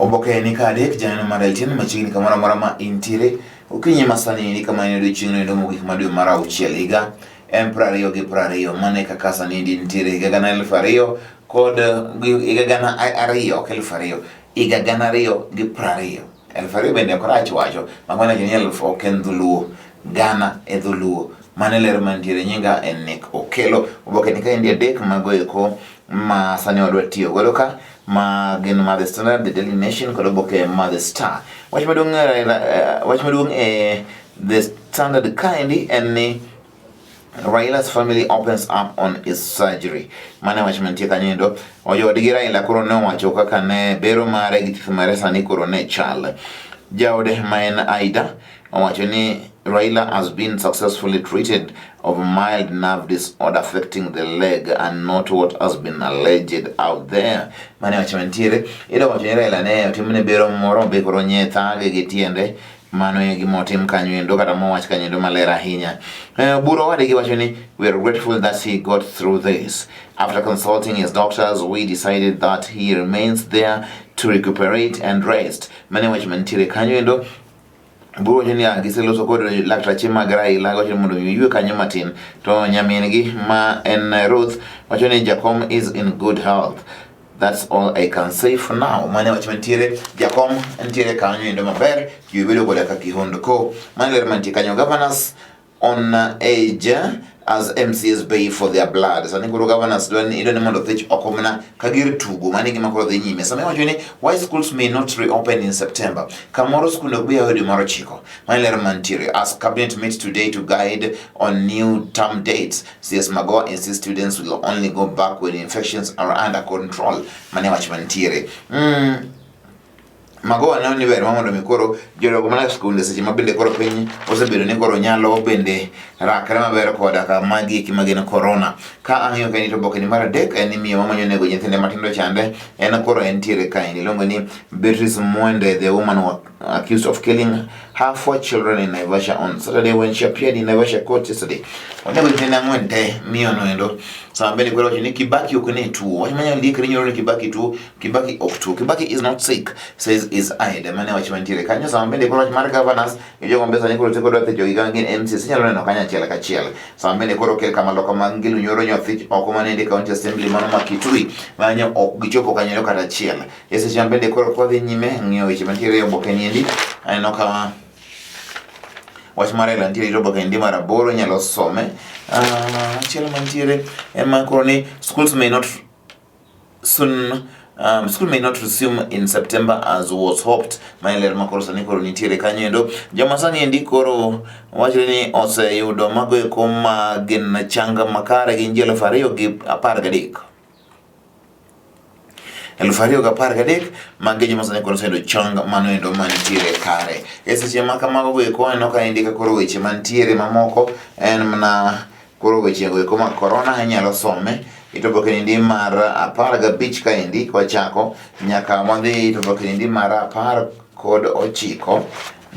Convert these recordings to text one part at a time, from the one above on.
Oboke ni ka adek janeno mar LTN machiegni kamoro amora ma intiere okinyi ma sani ni kama en odiochieng'no endo mogik ma dwe mar auchiel higa en 2020. Mano e kaka sani endi nitiere higa gana eluf ariyo kod higa gana ariyo ok eluf ariyo higa gana ariyo gi prariyo eluf ariyo bende ok rach wacho makmana ni eluf ok en dholuo gana e dholuo. Mano e ler mantiere. Nyinga en Nick Okelo. Oboke ni kaendi adek mago eko ma sani wadwa tiyo godo ka ma gin ma The Standard, The Daily Nation kod oboke ma The Star. Wach maduong' wach maduong' e The Standard kaendi en ni Raila's family opens up on his surgery. Mano e wach mantie kanyo endo. Joodgi Raila koro ne owacho kaka ne bero mare gi thieth mare sani koro ne chal. Jaode ma en Aida owacho ni Raila has been successfully treated of mild nerve disorder affecting the leg and not what has been alleged out there. Mano e wach mantiere. Ida wacho ni Raila ne otimne bero moro be koro nye thage gi tiende. Mano e gima otim kanyo endo kata mowach kanyo endo maler ahinya. Bura owadgi wacho ni we are grateful that he got through this. After consulting his doctors, we decided that he remains there to recuperate and rest. Mano e wach mantiere kanyo endo. Bura wacho ni ah, giseloso kod laktache mag Raila wacho ni mondo mi oywe kanyo matin. To nyamin-gi ma en Ruth wacho ni Jakom is in good health. That's all I can say for now. Mane wach mantiere, Jakom ntiere kanyo endo maber, ji bedo koda ka kihondko. Mane ler mantie kanyo. Governors on age as MCAs bay for their blood. Sani koro governors dwa ni idwa ni mondo thich oko mana ka gir tugo, mano e gima koro dhi nyime. Sama iwacho ni why schools may not reopen in September. Kamoro skul ok bi yawo e dwe mar ochiko. Mano ler mantiere. As cabinet meets today to guide on new term dates, CS Magoha insists students will only go back when infections are under control. Mano e wach mantiere. Magoha neno ni ber ma mondo mi koro jodongo mana skunde seche ma bende koro piny osebedo ni koro nyalo bende rakre maber koda ka magi eki ma gin korona. Ka ang'iyo kaendi to oboke ni mar adek en ni miyo mamanyo nego nyithinde matindo chande en koro entiere kaendi iluongo ni Beatrice Mwende, the woman who accused of killing her four children in Naivasha on Saturday when she appeared in Naivasha court yesterday. Onego nyithindo ang'wen te miyo no endo. Sama bende koro wacho ni Kibaki ok ne tuo. Wach manyalo ndikre nyoro ni Kibaki tuo, Kibaki ok tuo. Kibaki is not sick, says his aide. Mane wach mantiere kanyo. Sama bende koro wach mar governors, jogo mbesa ni koro teko dwa thicho gi kaka gin MCs inyalo neno kanyo achiel kachiel. Sama bende koro kel kama loka mag Ngilu nyoro nyothich oko manende county assembly mano ma Kitui manyo ok gichopo kanyo kata achiel. E seche ma bende koro kwadhi nyime ng'iyo weche mantiere e oboke niendi, aneno ka wach mar Raila nitiere e oboke niendi mar aboro inyalo some. Machielo mantiere en ma koro ni schools may not soon school may not resume in September as was hoped. Ma en ler ma koro sani koro nitiere kanyo endo. Joma sani endi koro wachre ni oseyudo mago eko ma gin chang makare gin ji 2013. 2013 magi joma sani koro oseyudo chang mano endo mantiere kare. E seche ma kamago go eko aneno ka endi ka koro weche mantiere mamoko en mana koro weche go eko mag korona inyalo some itoboke nindi mar 15 kaendi kwachako nyaka wadhi itoboke nindi mar 19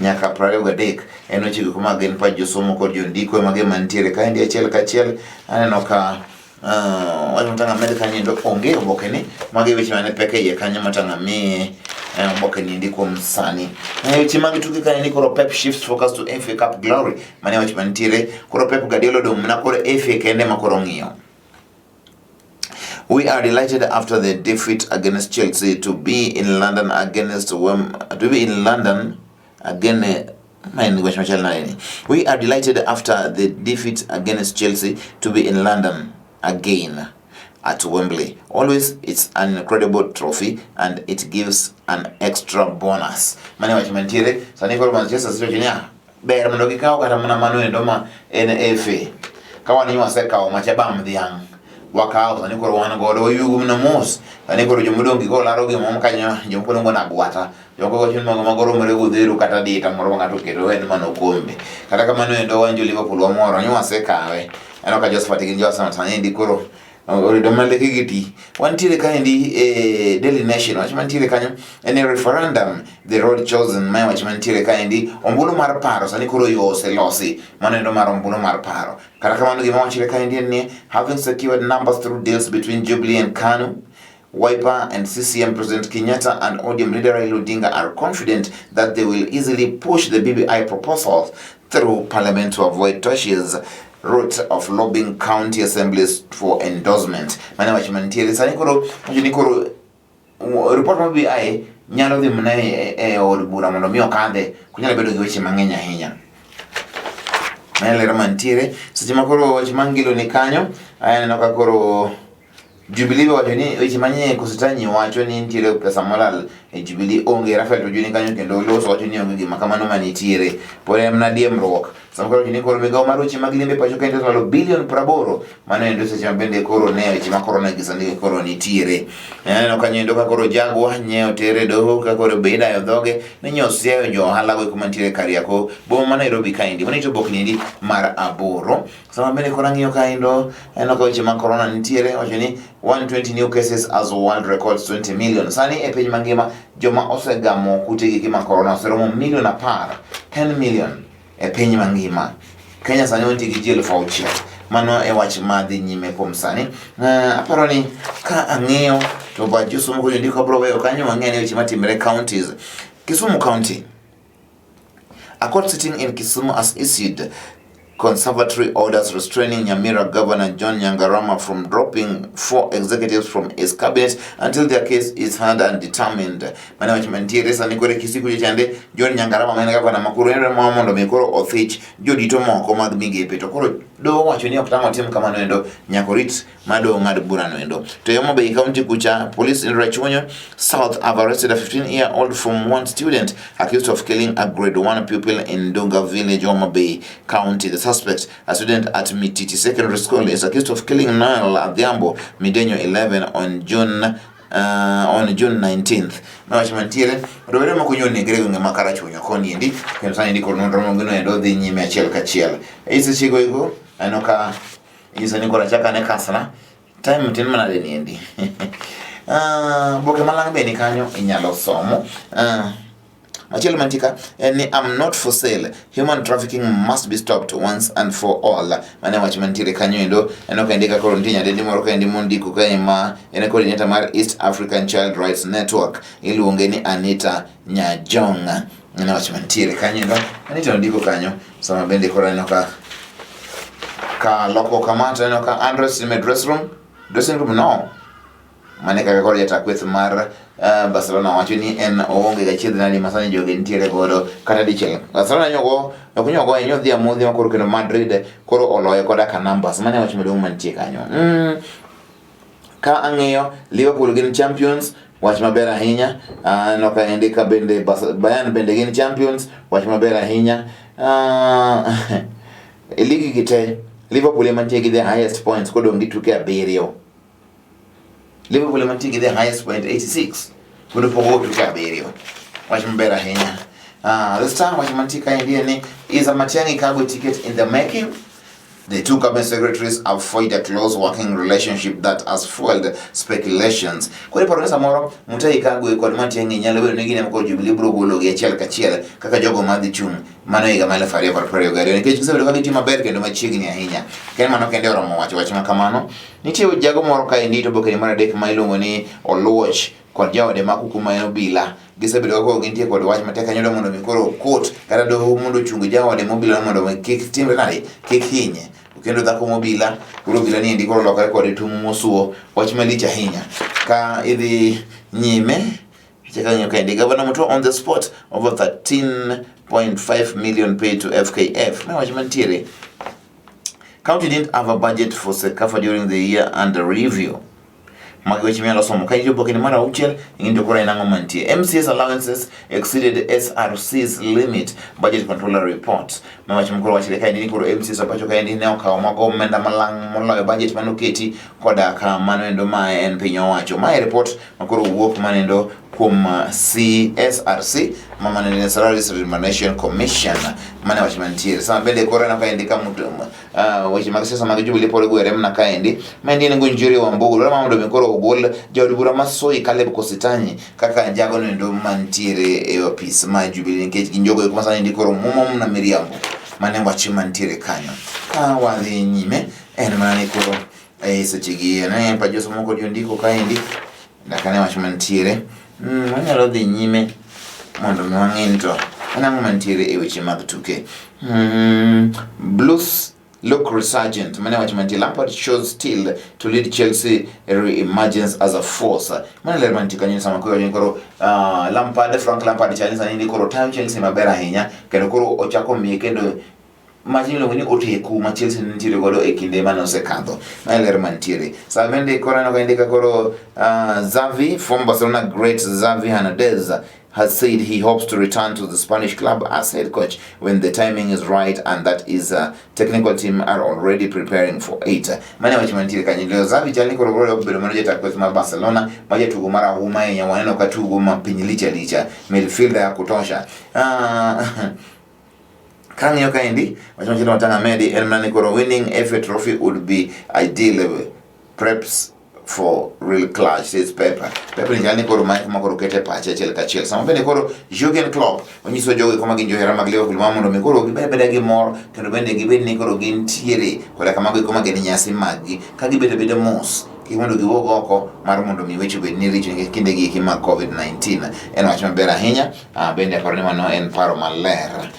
nyaka 23 en weche go eko mag gin pa josomo kod jondiko ema gima nitiere kaendi achiel kachiel aneno ka wach matanga med kanyo endo onge oboke ni magi weche mane pek e iye kanyo matanga mi oboke ni endi kuom sani. Weche mag tuke kanyo ni koro Pep shifts focus to FA Cup glory mane wach mantiere koro Pep Guardiola odong' mana koro FA kende ma koro ng'iyo. We are delighted after the defeat against Chelsea to be in London against to be in London again. Ma en wach machal nade ni? We are delighted after the defeat against Chelsea to be in London again at Wembley. Always it's an incredible trophy and it gives an extra bonus. Mane wach mantiere sani koro Manchester City wacho niya ber mondo gikaw kata mana mano endo ma en FA. Ka wan wasekawo macha bam dhiang' wakawo sani koro wan godo wayugo mana mos sani koro jomodong' gi koro laro gimoro kanyo jomoko luongo ni agwata jomoko wacho ni mago mago romore godhero kata dita moro ma ng'ato oketo en mana okombe. Kata kamano endo wan jo Liverpool wamor ni wasekawe. Aneno ka Josephat gin jo Arsenal sani endi koro orido mana lekegi ti. Wantiere kaendi e Daily Nation, wach mantiere kanyo en e referendum the road chosen, ma wach mantiere kaendi ombulu mar paro sani koro yo oselosi mano endo mar ombulu mar paro. Kata kamano gima wachore kaendi en ni having secured numbers through deals between Jubilee and KANU Wiper and CCM President Kenyatta and ODM leader Raila Odinga are confident that they will easily push the BBI proposals through parliament to avoid Toshi's route of lobbying county assemblies for endorsement. Mane wach mantiere sani koro wacho ni koro report mar BBI nyalo dhi mana e od bura mondo mi okadhe, kunyalo bedo gi weche mang'eny ahinya. Mane ler mantiere seche ma koro wach mangilo ni kanyo aneno ka koro Jubilee be wacho ni weche manye Kositanyi wacho ni nitiere pesa molal e Jubilee onge. Rafael Tuju ni kanyo kendo loso wacho ni onge gima kamano manitiere. Pod en mana diemruok. Sama koro wacho ni koro migawo mar weche mag limbe pacho kaendi olalo bilion 80 mano endo seche ma bende koro ne weche ma korona gi sani koro nitiere. Aneno kanyo endo ka koro Jagwa nye otere doho ka koro be idayo dhoge ni nye osiayo jo ohala go kuma nitiere Kariakoo boma ma Nairobi kaendi. Mano ito obokni endi mar 8. Sama bende koro ang'iyo kaendo, aneno ka weche mag corona nitiere, wacho ni 120 new cases as world records 20 million. Sani e piny mangima joma osegamo kute gi mag corona oseromo milion 10, 10 million e piny mangima. Kenya sani wantie gi ji 6,000. Mano e wach madhi nyime kuom sani. Aparo ni ka ang'iyo to ba josomo kod jondiko abiro weyo kanyo wang'e ni weche matimore counties. Kisumu County. A court sitting in Kisumu has issued conservatory orders restraining Nyamira Governor John Nyangarama from dropping 4 executives from his cabinet until their case is heard and determined. Mane wach mantiere sani koro e Kisii kucho chande John Nyangarama ma en gavana ma koro en ma mondo mi koro othich jodito moko mag migepe to koro doho wacho ni ok tang' otim kamano endo nyaka orit ma doho ng'ad burano endo. To e Homa Bay County kucha, police in Rachuonyo South have arrested a 15-year-old Form 1 student accused of killing a grade 1 pupil in Dunga Village, Homa Bay County. The suspect, a student at Mititi Secondary School, is accused of killing Noel Adhiambo Midenyo 11 on June 19th. Mawach mantiere, rowere moko nyo onegre e gwenge ma Karachuonyo koni endi, kendo sani endi koro nonro mogino endo dhi nyime achiel kachiel. E sechego eko, aneno ka inyiso ni koro achak ane kasna time tin manade ni endi. Boke malang' be ni kanyo inyalo somo. Machielo mantie ka en ni I'm not for sale. Human trafficking must be stopped once and for all. Mano e wach mantiere kanyo endo. Aneno ka indika koro nitie nyadendi moro kaendi mondiko kae ma en coordinator mar East African Child Rights Network. Iluonge ni Anita Nyajong. Mano e wach mantiere kanyo endo. Anita ondiko kanyo sama bende koro aneno ka ka loko kama to aneno ka Andres in my dressing room. Dressing room no. Mane kaka koro jata kweth mar Barcelona wacho ni en oonge ga chiedh nadi ma sani jogi nitiere godo kata dichiel. Barcelona nyogo ok nyogo en nyodhi amodhi ma koro kendo Madrid koro oloye koda ka numbers. Mane wach maduong' mantie kanyo. Ka ang'iyo Liverpool gin champions, wach maber ahinya. Aneno ka endi ka bende Bayern bende gin champions, wach maber ahinya. E ligi gi te Liverpool ema nitie gi the highest points kodong' gi tuke 7. Liverpool ema nitie gi the highest point 86 kendo pogo tuke 7. Wach maber ahinya. The Star wach mantie kaendi en ni is a Matiang'i Kagwe ticket in the making? The two cabinet secretaries have forged a close working relationship that has fueled speculations. Koro iparo ni samoro Mutahi Kagwe kod Matiang'i nyalo bedo ni gin ema koro Jubilee biro gologi achiel kachiel kaka jogo madhi chung' mano higa mar 2022 nikech gisebedo ka gitiyo maber kendo machiegni ahinya. Ken mano kende oromo wacho wach ma kamano. Nitie jago moro kaendi to oboke mar 3 ma iluongo ni Oluoch kod jaode ma kuku ma en obila. Gisebedo ka koro gintie kod wach matek ahinya mondo mi koro court kata doho mondo ochung jaode mobila mondo mi kik timre nade, kik hinye. Kendo dhako mobila, koro obila ni endi koro olokore kode tung' mosuo, wach malich ahinya. Ka idhi nyime, chaka ng'iyo kaendi, Governor Mutua on the spot over 13.5 million paid to FKF. Ma wach mantiere. County didn't have a budget for CECAFA during the year under review. Magi weche minyalo somo ka ichopo kinde mar 6 ing'e to koro en ang'o mantie. MCS allowances exceeded SRC's limit, budget controller report. Ma wach mokoro wachre kaendi ni koro MCS pacho kaendi ne okawo mago omenda malang' moloyo budget manoketi koda ka mano endo ma en piny owacho. Mae report ma koro wuok manendo kuom CSRC ma mane Salaries Remuneration Commission. Mane wach mantiere. Sama bende koro aneno kaendi ka weche mag siasa mag Jubilee pod gwere mana kaendi. Maendi en Ngunjiri Wambugu dwaro mondo mi koro ogol jaod bura ma Soi Caleb Kositanyi kaka jago noendo mantiere e ofis mar Jubilee nikech gin jogo eko ma sani koro mumo mana miriambo. Mane wach mantiere kanyo. Ka wadhi nyime en mana ni koro e sechegi en pa josomo kod jondiko kaendi Dakane wach mantiere. Wanyalo dhi nyime mondo mi wang'e ni to en ang'o mantiere e weche mag tuke. Blues look resurgent. Mane wach mantie. Lampard shows still to lead Chelsea re-emergence as a force. Mane ler mantie kanyo sama koro ni koro Lampard, Frank Lampard chal ni sani ni koro tayo Chelsea maber ahinya kendo koro ochako miye kendo mach miluongo ni oteku ma Chelsea nitiere godo e kinde mane osekadho. Mane ler mantiere. Sa bende koro aneno ka indika koro Xavi, former Barcelona great Xavi Hernandez has said he hopes to return to the Spanish club as head coach when the timing is right and that his technical team are already preparing for it. Mane wach mantiere kanyo. Leo Xavi chal ni koro biro bedo mana jataa kweth mar Barcelona ma jatugo marahuma ahinya waneno ka tugo ma piny licha licha midfielder ya kutosha. Kang'iyo kaendi wach machielo matang' amedi en mana ni koro winning FA Trophy would be ideal preps for real clash, says Pep. Pep ni chal ni koro mae kuma koro kete pache achiel kachiel. Sama bende koro Jurgen Klopp onyiso jogo eko ma gin johera mag Liverpool ma mondo mi koro gibed abeda gi mor kendo bende gibed ni koro gintiere koda kamago eko ma gin nyasi maggi ka gibedo abeda mos kik mondo giwuog oko mar mondo mi weche obed ni richo nikech kinde gi eki mag COVID-19. En wach maber ahinya. Bende aparo ni mano en paro maler.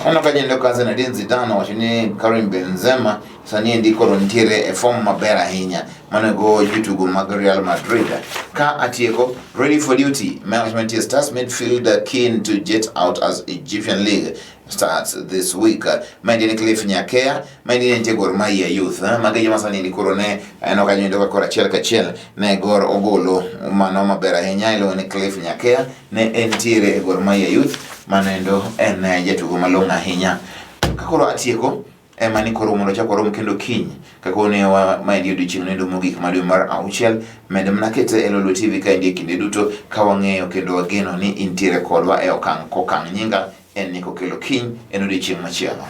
Aneno ka jendo ka Zinedine Zidane owacho ni Karim Benzema sani endi koro nitiere e form maber ahinya manego jotugo mag Real Madrid. Ka atieko, ready for duty, management Stars midfielder keen to jet out as Egyptian League starts this week. Maendi ni Cliff Nyakea, maendi ni nitie Gor Mahia Youth. Magi joma sani ni koro ne aneno ka nyendo ka koro achiel kachiel ne Gor ogolo mano maber ahinya iluongo ni Cliff Nyakea ne entiere e Gor Mahia Youth mano endo en jatugo malong'o ahinya. Ka koro atieko ema ni koro mondo chak warom kendo kiny kaka onewa maendi odiochieng' nendo mogik mar dwe mar auchiel med mana kete e Lolwe TV ka endi e kinde duto ka wang'eyo kendo wageno ni intiere kodwa e okang' kokang'. Nyinga en Nico Kelo, kiny en odiochieng' machielo.